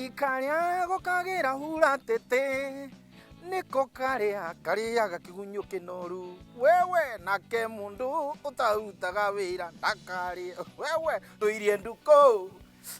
Kageni karĩa gũkagĩra hura tĩtĩ nĩko karĩa karĩaga kĩgunyũ kĩnoru wewe nake mũndũ ũtarutaga wĩra ndakarĩe wewe tũirie ndukũ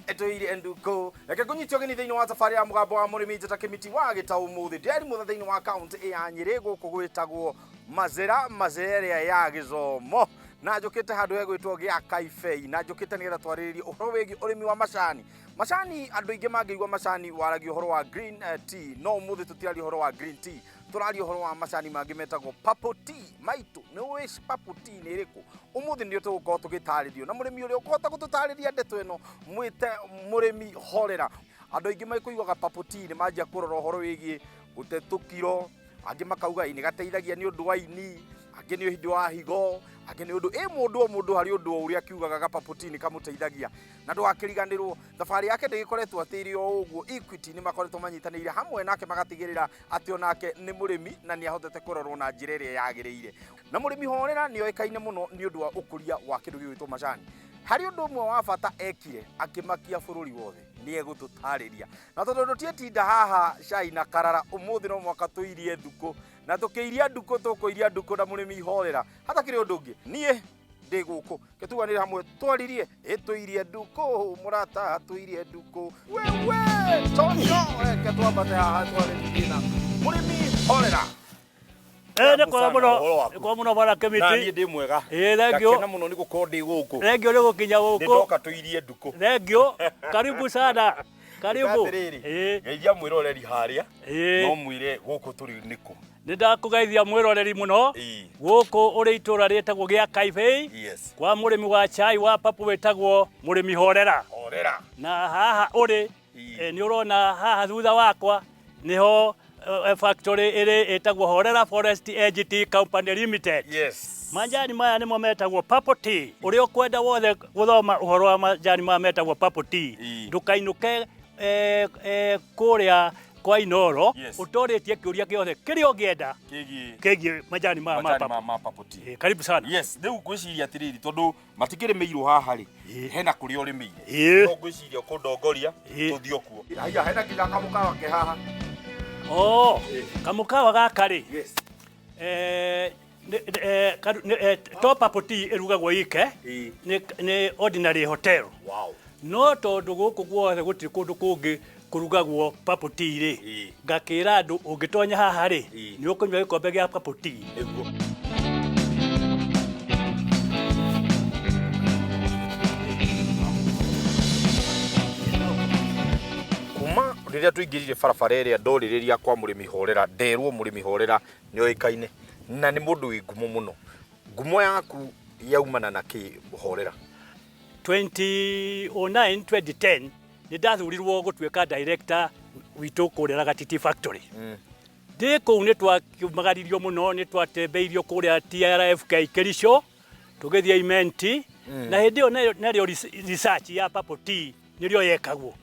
tũirie ndukũ. Reke ngũnyite ũgeni thĩinĩ wa thabarĩ ya mũgambo wa mũrĩmi njata kĩmiti wa gĩtaũ ũmũthĩ ndĩrari mũtha thĩinĩ wa kaũntĩ ya Nyĩrĩ gũkũ gwĩtagwo Mazĩra, Mazĩra ĩrĩa ya gĩthomo, na njũkĩte handũ hegwĩtwo gĩa Kaibei, na njũkĩte nĩgetha twarĩrĩrie ũhoro wĩgiĩ ũrĩmi wa macani. Macani, andũ aingĩ mangĩigua macani waragia ũhoro wa green tea, no ũmũthĩ tũtiraria ũhoro wa green tea, tũraria ũhoro wa macani mangĩ metagwo purple tea. Maitũ, nĩ ũĩ purple tea nĩ ĩrĩkũ? Ũmũthĩ nĩrĩo tũgũkorwo tũgĩtarĩrio na mũrĩmi ũrĩa ũkũhota gũtũtarĩria ndeto ĩno mwĩte mũrĩmi Horera. Andũ aingĩ makũiguaga purple tea nĩ manjia kũrora ũhoro wĩgiĩ gũte tũkiro, angĩ makauga nĩ gateithagia nĩ ũndũ wa ini, angĩ nĩ ũndũ wa higo, angĩ nĩ ũndũ ĩ mũndũ o mũndũ harĩ ũndũ o ũrĩa akiugaga ga purple tea nĩ kamũteithagia. Na ndũgakĩriganĩrwo thabarĩ yake ndĩgĩkoretwo atĩ ĩrĩ o ũguo. Equity nĩ makoretwo manyitanĩire hamwe nake magatigĩrĩra atĩ onake nĩ mũrĩmi na nĩ ahotete kũrorwo na njĩra ĩrĩa yagĩrĩire. Na mũrĩmi Horera nĩ oĩkaine mũno nĩ ũndũ wa ũkũria wa kĩndũ gĩgwĩtwo macani. Harĩ ũndũ ũmwe wa bata ekire akĩmakia bũrũri wothe, nĩ egũtũtarĩria. Na tondũ tũtietinda haha cai na karara, ũmũthĩ no mwaka tũirie ndukũ, na tũkĩiria ndukũ tũkũiria ndukũ na mũrĩmi Horera. Hatakĩrĩ ũndũ ũngĩ, niĩ ndĩ gũkũ kĩtuganĩre hamwe twaririe ĩtũirie ndukũ mũrata tũirie ndukũ wewe tonyo reke twambate haha twarĩrie na mũrĩmi Horera. Nĩ kwega mũno, nĩ kwega mũno bwana Kĩmiti. Na niĩ ndĩ mwega. Ĩĩ, thengiũ. Ngakena mũno nĩ gũkorwo ndĩ gũkũ. Thengiũ nĩ gũkinya gũkũ. Nĩ ndoka tũirie ndukũ. Thengiũ. Karibu sana. Karibu. Atĩrĩrĩ. Ĩĩ. Geithia mwĩroreri harĩa. Ĩĩ. No mwĩre gũkũ tũrĩ nĩkũ. Nĩ ndakũgeithia mwĩroreri mũno. Ĩĩ. Gũkũ ũrĩ itũra rĩtagwo gĩa Kaibei. Yes. Kwa mũrĩmi wa chai wa papu wĩtagwo mũrĩmi Horera. Horera. Na haha ũrĩ Ĩĩ. Nĩ ũrona haha thutha wakwa nĩho factory ĩrĩ ĩtagwo Horera Forest Edge Tea Company Limited. Yes. Majani maya nĩmo metagwo purple tea. Ũrĩa ũkwenda wothe gũthoma ũhoro wa majani maya metagwo purple tea, Ĩĩ. ndũkainũke kũrĩa kwa Inooro Yes. ũtorĩtie kĩũria gĩothe kĩrĩa ũngĩenda Kĩgiĩ kĩgiĩ majani maya ma majani purple. ma purple tea. Karibu sana. Yes, rĩu ngwĩciria atĩrĩrĩ tondũ matikĩrĩmĩirwo haha rĩ, Ĩĩ. hena kũrĩa ũrĩmĩire. Ĩĩ. No ngwĩciria ũkũndongoria Ĩĩ. tũthiĩ o kuo. Haiya, hena nginya kamũkawa ke haha. Oh, Ĩĩ. kamũkawa gaka rĩ, Yes. To purple tea ĩrugagwo ike, Ĩĩ. nĩ ordinary hotel. Wow. No tondũ gũkũ guothe gũtirĩ kũndũ kũngĩ kũrugagwo purple tea rĩ, Ĩĩ. ngakĩra andũ ũngĩtonya haha rĩ, Ĩĩ. nĩ ũkũnyua gĩkombe gĩa purple tea. Nĩguo. Kuma rĩrĩa tũingĩrire barabara ĩrĩa ndorĩrĩria kwa mũrĩmi Horera, nderwo mũrĩmi Horera nĩ oĩkaine na nĩ mũndũ wĩ ngumo mũno. Ngumo yaku yaumana na kĩ Horera? 2009 2010 nĩ ndathurirwo gũtuĩka director witũ kũrĩa Ragati Tea Factory. Ndĩ kũu nĩ twakiumagaririo mũno, nĩ twatembeirio kũrĩa TRFK Kericho, tũgĩthiĩ Imenti, na hĩndĩ ĩyo narĩo research ya purple tea nĩrĩo yekagwo.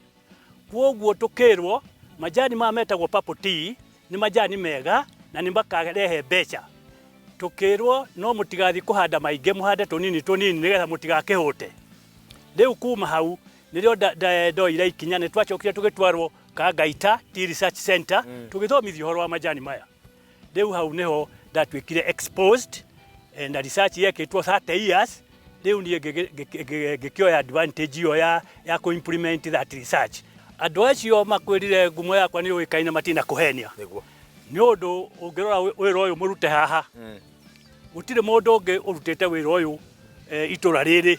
Kwoguo tũkĩrwo majani maya metagwo purple tea nĩ majani mega na nĩ makarehe mbeca. Tũkĩrwo no mũtigathiĩ kũhanda maingĩ, mũhande tũnini tũnini nĩgetha mũtigakĩhũte. Rĩu kuma hau nĩrĩo ndoire ikinya, nĩ twacokire tũgĩtwarwo Kangaita Tea Research Center tũgĩthomithio ũhoro wa majani maya. Rĩu hau nĩho ndatuĩkire exposed na research yekĩtwo 30 years. Rĩu niĩ ngĩkĩoya advantage ĩyo ya kũ implement that research. Andũ acio makwĩrire ngumo yakwa nĩ yũĩkaine matina kũhenia. Nĩguo. Nĩ ũndũ ũngĩrora wĩra ũyũ mũrute haha, gũtirĩ mũndũ ũngĩ ũrutĩte wĩra ũyũ itũra rĩrĩ.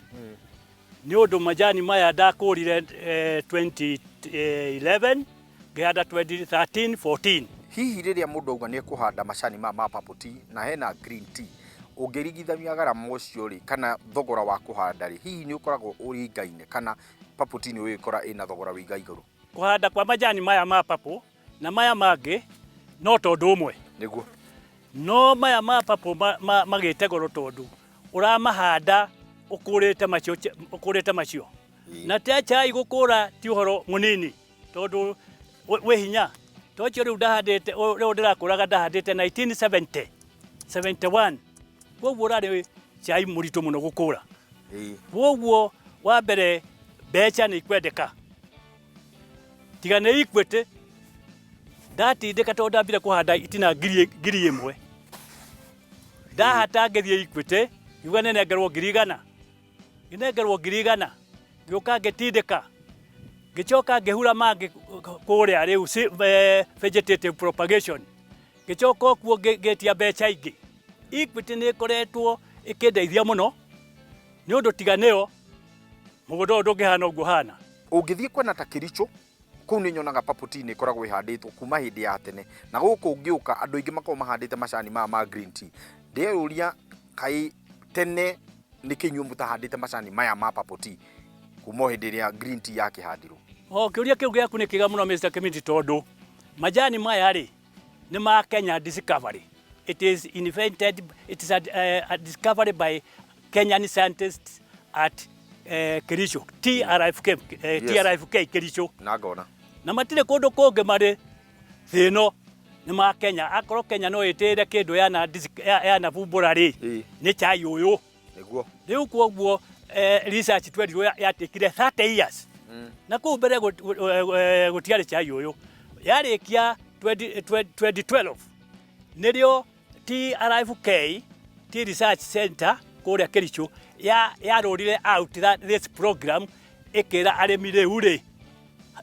Nĩ ũndũ majani maya ndakũrire 2011 ngĩhanda 2013 14. Hihi rĩrĩa mũndũ auga nĩ ekũhanda macani maya ma purple tea na hena green tea, ũngĩringithania garama ũcio rĩ, kana thogora wa kũhanda rĩ, hihi nĩ ũkoragwo ũringaine kana purple tea nĩ ũgĩkora ĩna thogora wĩ igaigũrũ? Kũhanda kwa majani maya ma purple na maya mangĩ no tondũ ũmwe. Nĩguo. No maya ma purple magĩte goro tondũ ũramahanda ũkũrĩte macio, ũkũrĩte macio. Na ta chai gũkũra ti ũhoro mũnini tondũ wĩ hinya. To ũcio rĩu ndahandĩte, rĩu ndĩrakũraga ndahandĩte 1970, 71. Kwoguo ũrarĩ chai mũritũ mũno gũkũra. Kwoguo wa mbere mbeca nĩ ikwendeka. Tiga nĩ Equity ndatindĩka tondũ ndambire kũhanda itina 1,000. Ndahata ngĩthiĩ Equity ngiuga nĩnengerwo 100,000. Ngĩnengerwo 100,000 ngĩũka ngĩtindĩka ngĩcoka ngĩhura mangĩ kũrĩa rĩu vegetative propagation. Ngĩcoka okuo ngĩtia mbeca ingĩ. Equity nĩ ĩkoretwo ĩkĩndeithia mũno nĩ ũndũ tiga nĩyo mũgũnda ũyũ ndũngĩhana ũguo ũhana. Ũngĩthiĩ kwena ta Kericho, kũu nĩ nyonaga purple tea nĩ ĩkoragwo ĩhandĩtwo kuma hĩndĩ ya tene, na gũkũ ũngĩũka andũ aingĩ makoragwo mahandĩte macani maya ma green tea. Ndĩreyũria kaĩ tene nĩkĩ inyuĩ mũtahandĩte macani maya ma purple tea kuma o hĩndĩ ĩrĩa green tea yakĩhandirwo? O kĩũria kĩu gĩaku nĩ kĩega mũno Mr. Kĩmiti tondũ majani maya rĩ nĩ ma Kenya discovery. It is invented, it is a discovery by Kenyan scientists at Kericho, TRFK, Yes. TRFK Kericho. Na ngona. Na matirĩ kũndũ kũngĩ marĩ thĩ ĩno nĩ ma Kenya. Akorwo Kenya no ĩtĩĩre kĩndũ yanabumbũra rĩ, nĩ chai ũyũ. Nĩguo. Rĩu kwoguo research twerirwo yatĩkire 30 years. Na kũu mbere gũtiarĩ chai ũyũ. Yarĩkia 2012 nĩrĩo TRFK, Tea Research Center kũrĩa Kericho yarũrire out that this program ĩkĩra arĩmi rĩu rĩ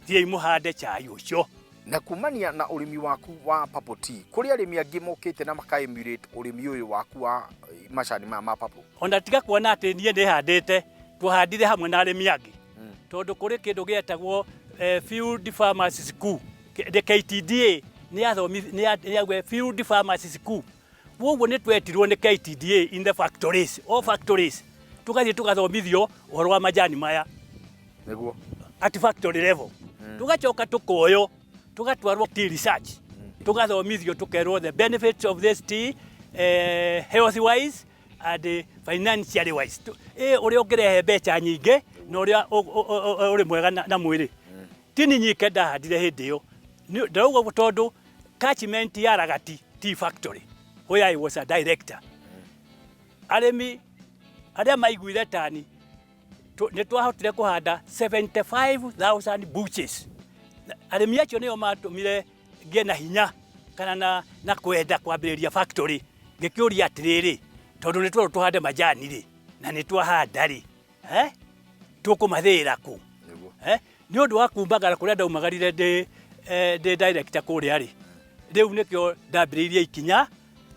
thiĩi mũhande chai ũcio. Na kumania na ũrĩmi waku wa purple tea, kũrĩ arĩmi angĩ mokĩte na maka emulate ũrĩmi ũyũ waku wa macani maya ma purple? Ona tiga kuona atĩ niĩ nĩhandĩte, twahandire hamwe na arĩmi angĩ. Tondũ kũrĩ kĩndũ gĩetagwo Field Farmers School, the KTDA nĩ yaugire Field Farmers School. Koguo nĩ twetirwo nĩ KTDA in the factories, all factories, tũgathiĩ tũgathomithio ũhoro wa majani maya. Nĩguo. At factory level. Tũgacoka tũkoywo, tũgatwarwo tea research. Tũgathomithio tũkerwo the benefits of this tea, health wise and financially wise. Ũrĩa ũngĩrehe mbeca nyingĩ na ũrĩa ũrĩ mwega na mwĩrĩ. Tini nyike ndahandire hĩndĩ ĩyo. Ndĩrauga ũguo tondũ catchment ya Ragati Tea Factory, where I was a director. Arĩmi arĩa maiguire tani nĩ twahotire kũhanda 75,000 bushes. Arĩmi acio nĩo matũmire ngĩe na hinya kana na kwenda kwambĩrĩria factory. Ngĩkĩũria atĩrĩrĩ, tondũ nĩ twerwo tũhande majani rĩ, na nĩ twahanda rĩ, tũkũmathĩĩra kũ? Nĩ ũndũ wa kumagara kũrĩa ndaumagarire ndĩ director kũrĩa rĩ, rĩu nĩkĩo ndambĩrĩirie ikinya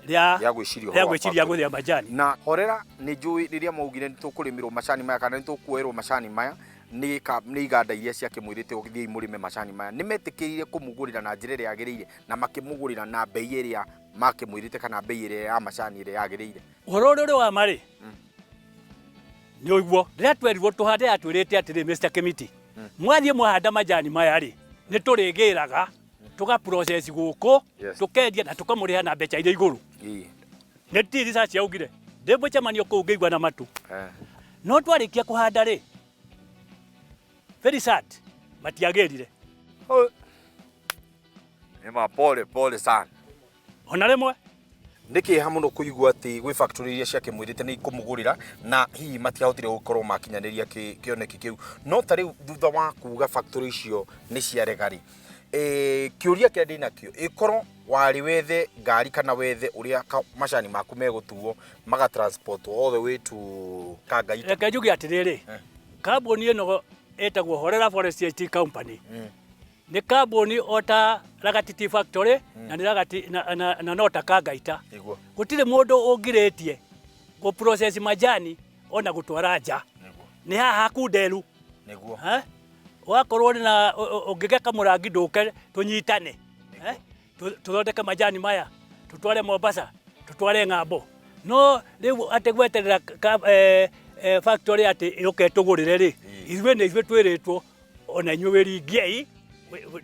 rĩa gwĩciria rĩa gwĩciria gũthĩa majani. Na Horera nĩ njũĩ rĩrĩa mwaugire nĩ tũkũrĩmĩrwo macani maya kana nĩ tũkuoerwo macani maya nĩ iganda iria ciakĩmwĩrĩte thiĩi mũrĩme macani maya, nĩ metĩkĩrire kũmũgũrĩra na njĩra ĩrĩa yagĩrĩire na makĩmũgũrĩra na bei ĩrĩa makĩmwĩrĩte kana bei ĩrĩa ya macani ĩrĩa yagĩrĩire? Ũhoro ũrĩa ũrĩ wa ma rĩ, nĩ ũguo rĩrĩa twerirwo tũhande yatwĩrĩte atĩrĩ Mr. Kĩmiti, mwathiĩ mwahanda majani maya rĩ, nĩ tũrĩgĩraga tũga process gũkũ, tũkendia na tũkamũrĩha na mbeca iria igũrũ. Nĩ tea research yaugire ndĩ mũcemanio kũu ngĩigua na matũ. No twarĩkia kũhanda rĩ, very sad, matiagĩrire. Nĩ ma pole pole sana. Ona rĩmwe. Nĩ kĩeha mũno kũigua atĩ gwĩ factory iria ciakĩmwĩrĩte nĩ ikũmũgũrĩra na hihi matiahotire gũkorwo makinyanĩria kĩoneki kĩu. No ta rĩu thutha wa kuga factory icio nĩ ciarega rĩ, kĩũria kĩrĩa ndĩnakĩo, ĩkorwo warĩ wethe ngari kana wethe ũrĩa macani maku megũtuo maga transport all the way to Kangaita. Reke njuge atĩrĩrĩ, kambuni ĩno ĩtagwo Horera Forest Tea Company. Nĩ kambuni o ta Ragati Tea Factory na nĩ Ragati na no ta Kangaita. Gũtirĩ mũndũ ũngirĩtie gũ process majani ona gũtwara nja. Nĩ haha Kunderu. Wakorwo na ũngĩgeka kamũrangi ndũke tũnyitane. Tũthondeke majani maya, tũtware Mombasa, tũtware ng'ambo. No rĩu atĩ gweterera factory atĩ yũke ĩtũgũrĩre rĩ, ithuĩ nĩ ithuĩ twĩrĩtwo ona inyuĩ wĩringiei,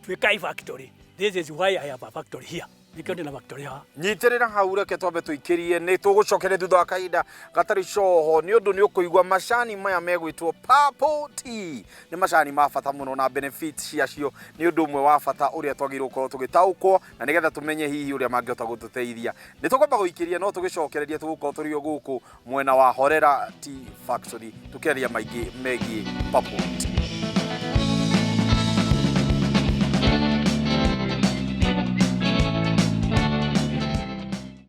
tuĩkai factory. This is why I have a factory here. Nĩkĩo ndĩna factory haha. Nyitĩrĩra hau, reke twambe tũikĩrie, nĩ tũgũcokeria thutha wa kahinda gatarĩ coho, nĩ ũndũ nĩ ũkũigua macani maya megwĩtwo purple tea. Nĩ macani ma bata mũno na benefits ciacio nĩ ũndũ ũmwe wa bata ũrĩa twagĩrĩirwo gũkorwo tũgĩtaũkwo na nĩgetha tũmenye hihi ũrĩa mangĩhota gũtũteithia. Nĩ tũkwamba gũikĩria no tũgĩcokereria tũgũkorwo tũrĩ o gũkũ mwena wa Horera Tea Factory tũkĩaria maingĩ megiĩ purple tea.